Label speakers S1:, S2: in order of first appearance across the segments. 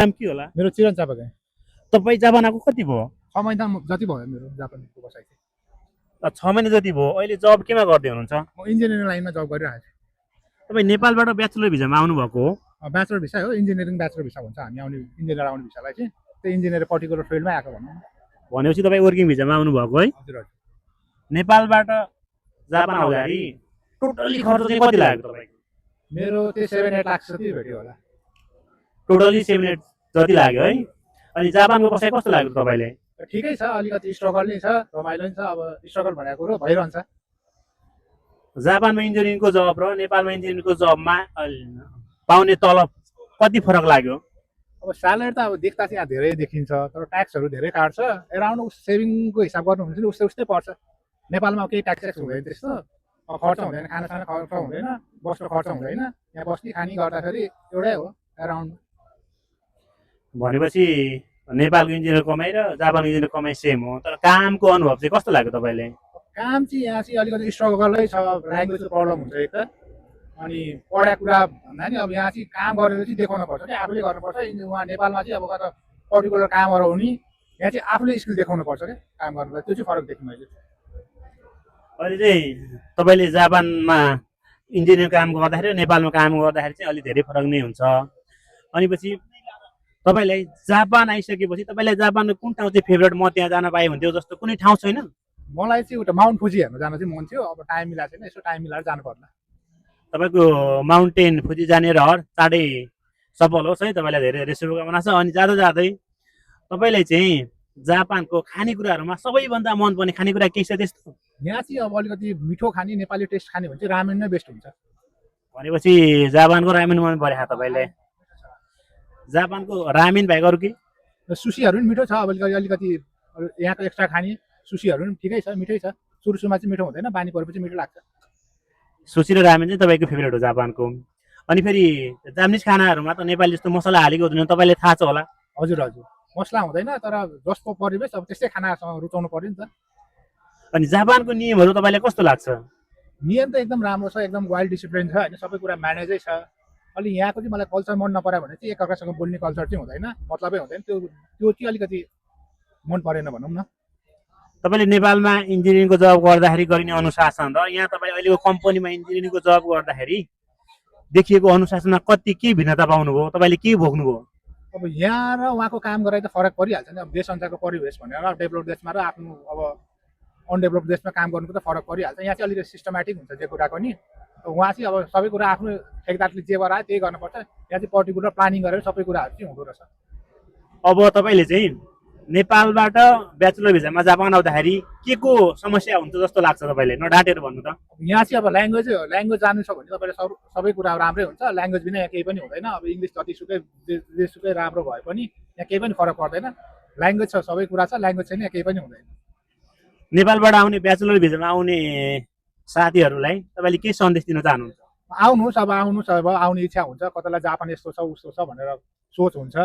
S1: नाम के होला?
S2: मेरो चिरन चापागाई।
S1: तपाईँ जापान आएको कति भयो?
S2: 6 महिना जति भयो मेरो जापानको बसाइ चाहिँ।
S1: 6 महिना जति भयो। अहिले जब केमा गर्दै हुनुहुन्छ?
S2: म इन्जिनियरिङ लाइनमा जब गरिरहेको छु।
S1: तपाईँ नेपालबाट ब्याचलर भिजामा आउनुभएको हो?
S2: ब्याचलर भिसा हो, इन्जिनियरिङ ब्याचलर भिसा भन्छ हामी आउने इन्जिनियर आउने भिसालाई चाहिँ। त्यो इन्जिनियर पर्टिकुलर फिल्डमै आएको भनौँ।
S1: भनेपछि तपाईँ वर्किङ भिजामा आउनुभएको है?
S2: हजुर हजुर।
S1: नेपालबाट जापान आउँदाखेरि टोटली खर्च चाहिँ कति लाग्यो तपाईँको?
S2: मेरो त्यो 7-8 लाख जति भेट्यो होला।
S1: टोटली 7-8 जति लाग्यो है? अनि जापानको बसाइ कस्तो लाग्यो तपाईँले?
S2: ठिकै छ, अलिकति स्ट्रगल नै छ, रमाइलो नि छ। अब स्ट्रगल भनेको कुरो भइरहन्छ।
S1: जापानमा इन्जिनियरिङको जब र नेपालमा इन्जिनियरिङको जबमा पाउने तलब कति फरक लाग्यो?
S2: अब स्यालेरी त अब देख्दा चाहिँ यहाँ धेरै देखिन्छ, तर ट्याक्सहरू धेरै काट्छ। एराउन्ड सेभिङको हिसाब गर्नुहुन्छ नि उस्तै पर्छ। नेपालमा केही ट्याक्स हुँदैन त्यस्तो, खर्च हुँदैन, खानासाना खर्च हुँदैन, बस्नु खर्च हुँदैन। यहाँ बस्ने खाने गर्दाखेरि एउटै हो एराउन्ड।
S1: भनेपछि नेपालको इन्जिनियर कमाइ र जापानको इन्जिनियर कमाइ सेम हो, तर कामको अनुभव चाहिँ कस्तो लाग्यो तपाईँले?
S2: काम चाहिँ यहाँ चाहिँ अलिकति स्ट्रगलै छ, ल्याङ्ग्वेजको प्रब्लम हुन्छ एक त। अनि पढाएको कुरा भन्दा नि अब यहाँ चाहिँ काम गरेर चाहिँ देखाउनु पर्छ कि आफूले गर्नुपर्छ। उहाँ नेपालमा चाहिँ अब कता पर्टिकुलर कामहरू हुने, यहाँ चाहिँ आफूले स्किल देखाउनु पर्छ क्या काम गर्नुलाई। त्यो चाहिँ फरक देख्नु मैले।
S1: अहिले चाहिँ तपाईँले जापानमा इन्जिनियर काम गर्दाखेरि नेपालमा काम गर्दाखेरि चाहिँ अलिक धेरै फरक नै हुन्छ। अनि पछि तपाईँलाई जापान आइसकेपछि तपाईँलाई जापानको कुन ठाउँ चाहिँ फेभरेट, म त्यहाँ जान पाएँ हुन्थ्यो जस्तो कुनै ठाउँ छैन?
S2: मलाई चाहिँ उता माउन्ट फुजी हेर्न जान चाहिँ मन थियो। अब टाइम मिलाएको छैन, यसो टाइम मिलाएर जानु पर्ला।
S1: तपाईँको माउन्टेन फुजी जाने रहर चाँडै सफल होस् है, तपाईँलाई धेरै धेरै शुभकामना छ। अनि जाँदा जाँदै तपाईँलाई चाहिँ जापानको खानेकुराहरूमा सबैभन्दा मनपर्ने खानेकुरा के छ त्यस्तो?
S2: यहाँ चाहिँ अब अलिकति मिठो खाने, नेपाली टेस्ट खाने भने चाहिँ रामेन नै बेस्ट हुन्छ।
S1: भनेपछि जापानको रामेन मन परेको तपाईँले? जापानको रामेन बाहेक अरू के?
S2: सुसीहरू पनि मिठो छ। अब अलिकति यहाँको एक्स्ट्रा खाने सुसीहरू पनि ठिकै छ, मिठै छ। सुरुमा चाहिँ मिठो हुँदैन, बानी परेपछि मिठो लाग्छ।
S1: सुसी र रामेन चाहिँ तपाईँको फेभरेट हो जापानको। अनि फेरि जापानिज खानाहरूमा त नेपाली जस्तो मसला हालेको हुँदैन, तपाईँलाई थाहा छ होला?
S2: हजुर हजुर, मसला हुँदैन, तर जस्तो परिवेश अब त्यस्तै खानासँग रुचाउनु पर्यो नि त।
S1: अनि जापानको नियमहरू तपाईँलाई कस्तो लाग्छ?
S2: नियम त एकदम राम्रो छ, एकदम वेल डिसिप्लिन छ होइन, सबै कुरा म्यानेजै छ। अलि यहाँको चाहिँ मलाई कल्चर मन नपऱ्यो भने चाहिँ एकअर्कासँग बोल्ने कल्चर चाहिँ हुँदैन, मतलबै हुँदैन। त्यो चाहिँ अलिकति मन परेन भनौँ न।
S1: तपाईँले नेपालमा इन्जिनियरिङको जब गर्दाखेरि गरिने अनुशासन र यहाँ तपाईँ अहिलेको कम्पनीमा इन्जिनियरिङको जब गर्दाखेरि देखिएको अनुशासनमा कति के भिन्नता पाउनुभयो? तपाईँले के भोग्नुभयो?
S2: अब यहाँ र उहाँको काम गराइ त फरक परिहाल्छ नि। अब देश अनुसारको परिवेश भनेर डेभलप देशमा र आफ्नो अब अनडेभलप देशमा काम गर्नुको त फरक परिहाल्छ। यहाँ चाहिँ अलिकति सिस्टमेटिक हुन्छ जे कुराको नि। उहाँ चाहिँ अब सबै कुरा आफ्नो ठेकदारले जे गरायो त्यही गर्नुपर्छ। यहाँ चाहिँ पर्टिकुलर प्लानिङ गरेर सबै कुराहरू चाहिँ हुँदो रहेछ।
S1: अब तपाईँले चाहिँ नेपालबाट ब्याचलर भिजामा जापान आउँदाखेरि के को समस्या हुन्छ जस्तो लाग्छ तपाईँले? नडाँटेर भन्नु त।
S2: यहाँ चाहिँ अब ल्याङ्ग्वेज जानु छ भने तपाईँले सबै कुरा राम्रै हुन्छ। ल्याङ्ग्वेज बिना यहाँ केही पनि हुँदैन। अब इङ्ग्लिस जेसुकै राम्रो भए पनि यहाँ केही पनि फरक पर्दैन। ल्याङ्ग्वेज छ, सबै कुरा छ, ल्याङ्ग्वेज छैन यहाँ केही पनि हुँदैन।
S1: नेपालबाट आउने ब्याचलर भिजामा आउने साथीहरूलाई तपाईँले के सन्देश दिन चाहनुहुन्छ?
S2: आउनुहोस्, अब आउने इच्छा हुन्छ, कतालाई जापान यस्तो छ उस्तो छ भनेर सोच हुन्छ।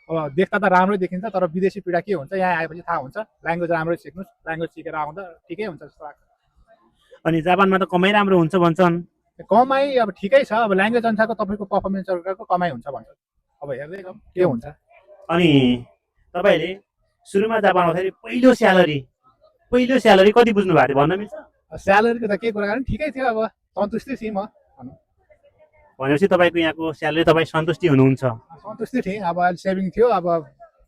S2: अब देख्दा त राम्रै देखिन्छ, तर विदेशी पीडा के हुन्छ यहाँ आएपछि थाहा हुन्छ। ल्याङ्ग्वेज राम्रै सिक्नुहोस्, ल्याङ्ग्वेज सिकेर आउँदा ठिकै हुन्छ जस्तो लाग्छ।
S1: अनि जापानमा त कमाइ राम्रो हुन्छ भन्छन्।
S2: कमाइ अब ठिकै छ, अब ल्याङ्ग्वेज अनुसारको तपाईँको पर्फर्मेन्सहरूको कमाइ हुन्छ भन्छ। अब हेर्दै के हुन्छ।
S1: अनि तपाईँले सुरुमा जापान आउँदाखेरि पहिलो स्यालेरी कति बुझ्नु भएको थियो भन्न मिल्छ?
S2: स्यालेरीको त के कुरा गर्नु, ठिकै थियो। अब सन्तुष्टि थिएँ म।
S1: भनेपछि तपाईँको यहाँको स्यालेरी तपाईँ सन्तुष्टि हुनुहुन्छ?
S2: सन्तुष्टि थिएँ। अब अहिले सेभिङ थियो, अब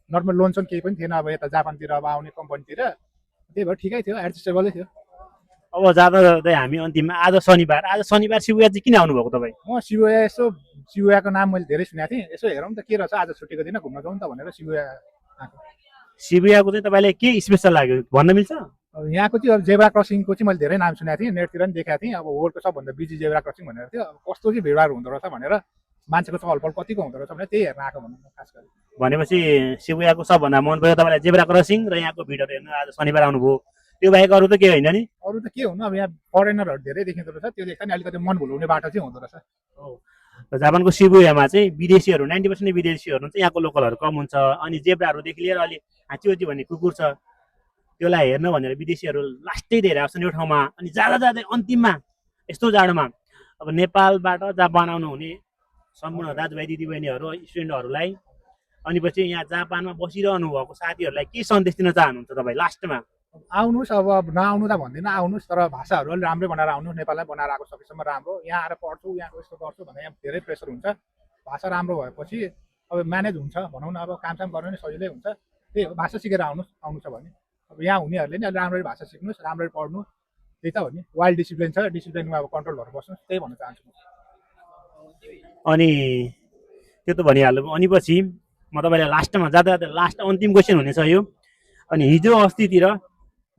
S2: नर्मल लोन सोन केही पनि थिएन। अब यता जापानतिर अब आउने कम्पनीतिर, त्यही भएर ठिकै थियो, एडजस्टेबलै थियो।
S1: अब जाँदा जाँदै हामी अन्तिममा आज शनिबार शिबुया चाहिँ किन आउनुभएको तपाईँ?
S2: म शिबुयाको नाम मैले धेरै सुनेको थिएँ। यसो हेरौँ त के रहेछ, आज छुट्टीको दिन घुम्न जाउँ त भनेर शिबुया आएको।
S1: शिबुयाको चाहिँ तपाईँलाई के स्पेसल लाग्यो भन्न मिल्छ?
S2: अब यहाँको चाहिँ अब जेब्रा क्रसिङको चाहिँ मैले धेरै नाम सुनेको थिएँ, नेटतिर पनि देखाएको थिएँ। अब वर्ल्डको सबभन्दा बिजी जेब्रा क्रसिङ भनेर थियो। अब कस्तो चाहिँ भिडभाड हुँदो रहेछ भनेर, मान्छेको चहलपहल कतिको हुँदो रहेछ भनेर त्यही हेर्न आएको भनौँ न खास गरी।
S1: भनेपछि शिबुयाको सबभन्दा मन पऱ्यो तपाईँलाई जेब्रा क्रसिङ र यहाँको भिडहरू हेर्नु आज शनिबार आउनुभयो। त्यो बाहेक अरू त के होइन नि?
S2: अरू त के हुनु, अब यहाँ फरेनरहरू धेरै देखिँदो रहेछ। त्यो देख्दा नि अलिकति मन भुलाउने बाटो चाहिँ हुँदो रहेछ।
S1: जापानको शिबुयामा चाहिँ विदेशीहरू 90% विदेशीहरू चाहिँ यहाँको लोकलहरू कम हुन्छ। अनि जेब्राहरूदेखि लिएर अलि हाचीवची भन्ने कुकुर छ, त्यसलाई हेर्न भनेर विदेशीहरू लास्टै धेरै आउँछन् यो ठाउँमा। अनि जाँदा जाँदै अन्तिममा यस्तो जाडोमा अब नेपालबाट जापान आउनुहुने सम्पूर्ण दाजुभाइ दिदीबहिनीहरू स्टुडेन्टहरूलाई अनि पछि यहाँ जापानमा बसिरहनु भएको साथीहरूलाई के सन्देश दिन चाहनुहुन्छ तपाईँ लास्टमा?
S2: आउनुहोस्, अब नआउनु त भन्दिनँ, आउनुहोस्, तर भाषाहरू अलिक राम्रै बनाएर आउनु। नेपाललाई बनाएर आएको सकेसम्म राम्रो। यहाँ आएर पढ्छु, यहाँ यस्तो गर्छु भन्दा यहाँ धेरै प्रेसर हुन्छ। भाषा राम्रो भएपछि अब म्यानेज हुन्छ भनौँ न, अब कामसाम गर्नु नि सजिलै हुन्छ। त्यही हो, भाषा सिकेर आउनुहोस्, आउनु छ भने। अब यहाँ हुनेहरूले नि अलि राम्ररी भाषा सिक्नुहोस्, राम्ररी पढ्नु, त्यही त हो नि। वाइल्ड डिसिप्लिन छ, डिसिप्लिनमा अब कन्ट्रोल भएर बस्नुहोस्, त्यही भन्न चाहन्छु म।
S1: अनि त्यो त भनिहाल्नु। अनि पछि म तपाईँलाई लास्टमा जाँदा जाँदा लास्ट अन्तिम क्वेसन हुनेछ यो। अनि हिजो अस्तितिर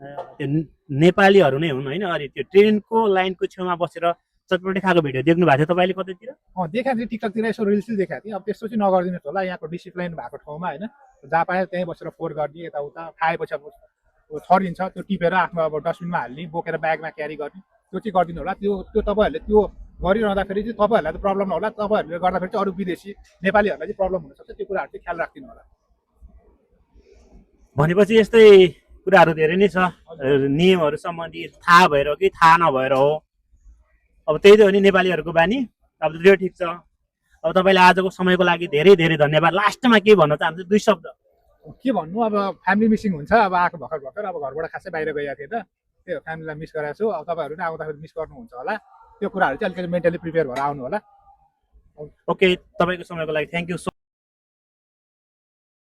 S1: त्यो नेपालीहरू नै हुन् होइन, अनि त्यो ट्रेनको लाइनको छेउमा बसेर चटपटे खाएको भिडियो देख्नु भएको थियो तपाईँले कतैतिर?
S2: देखाएको थिएँ टिकटकतिर, यसो रिल्स देखाएको थिएँ। अब त्यस्तो चाहिँ नगरिदिनुहोस् होला, यहाँको डिसिप्लिन भएको ठाउँमा होइन। जहाँ पायो त्यहीँ बसेर फोहोर गर्ने, यताउता खाएपछि अब छरिन्छ त्यो टिपेर आफ्नो अब डस्टबिनमा हाल्ने, बोकेर ब्यागमा क्यारी गर्ने, त्यो चाहिँ गरिदिनु होला। त्यो तपाईँहरूले त्यो गरिरहँदाखेरि चाहिँ तपाईँहरूलाई त प्रब्लम नहोला, तपाईँहरूले गर्दाखेरि चाहिँ अरू विदेशी नेपालीहरूलाई चाहिँ प्रब्लम हुनसक्छ। त्यो कुराहरू चाहिँ ख्याल राखिदिनु होला।
S1: भनेपछि यस्तै कुराहरू धेरै नै छ, नियमहरू सम्बन्धी थाहा भएर हो कि थाहा नभएर हो। अब त्यही त हो नि नेपालीहरूको बानी। अब त्यो ठिक छ। अब तपाईँले आजको समयको लागि धेरै धेरै धन्यवाद। लास्टमा के भन्न चाहन्छु, 2 शब्द?
S2: के भन्नु, अब फ्यामिली मिसिङ हुन्छ। अब आएको भर्खर अब घरबाट खासै बाहिर गएको थिएँ त, त्यही हो, फ्यामिलीलाई मिस गरेको छु। अब तपाईँहरू पनि आउँदाखेरि मिस गर्नुहुन्छ होला। त्यो कुराहरू चाहिँ अलिकति मेन्टली प्रिपेयर भएर आउनु होला।
S1: ओके, तपाईँको समयको लागि थ्याङ्क यू सो